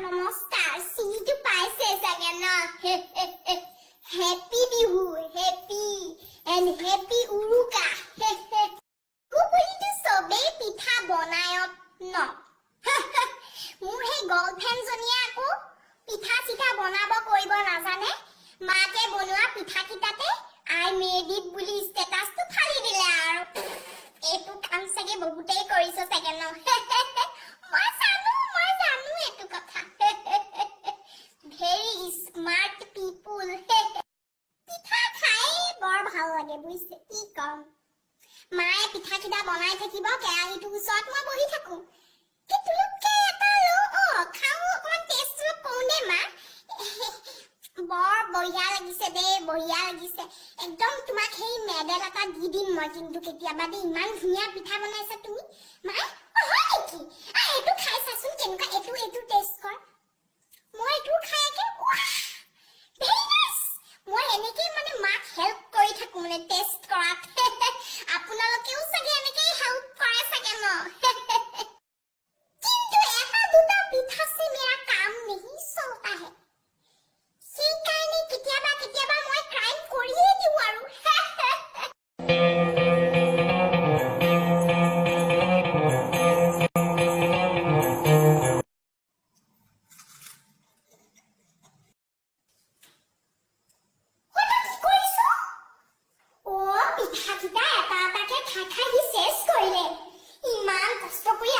নমস্কাৰ। চিনিটো পাইছে চাগে ন? Happy Bihu, happy and happy Uruka. Bihu বুলিতো চবেই পিঠা বনায় ন? মোৰ সেই গাৰ্লফ্ৰেণ্ডজনীয়ে আকৌ পিঠা চিঠা বনাব কৰিব নাজানে। মাকে বনোৱা পিঠাকেইটাতে "I made it" বুলি ষ্টেটাছটো ফালি দিলে। আৰু এইটো কাম চাগে বহুতেই কৰিছ চাগে ন? মই জানো, মই জানো এইটো কথা। ভেৰি স্মাৰ্ট পিপুল। পিঠা খাই বৰ ভাল লাগে, বুজিছে? কি কম, মায়ে পিঠা কেইটা বনাই থাকিব, কেৰাহীটোৰ ওচৰত মই বহি থাকো। কি তুলুককে এটা লওঁ, অ খাওঁ, অকমান টেষ্ট অলপ কওঁ দেই মা, বৰ বঢ়িয়া লাগিছে দেই, বঢ়িয়া লাগিছে একদম। তোমাক সেই মেডেল এটা দি দিম মই কিন্তু কেতিয়াবা দেই, ইমান ধুনীয়া পিঠা বনাইছা তুমি। মায়ে, "অ, হয় নেকি? এইটো খাই চাচোন কেনেকুৱা, এইটো টেষ্ট কৰ।" মই এইটো খাই একে, ভেৰি নাইচ। মই এনেকেই মানে মাক হেল্প কৰি থাকো মানে টেষ্ট কৰাত। আপোনালোকেও চাগে এনেকেই হেল্প কৰে চাগে ন? কিন্তু এটা দুটা পিঠা से मेरा काम नहीं चलता है। সেইকাৰণে কেতিয়াবা কেতিয়াবা মই ক্ৰাইম কৰিয়ে দিওঁ আৰু। অ, তই কি কৰিছ? অ, পিঠাকেইটা এটা এটাকে খাই খাই সি শেষ কৰিলে। ইমান কষ্ট কৰি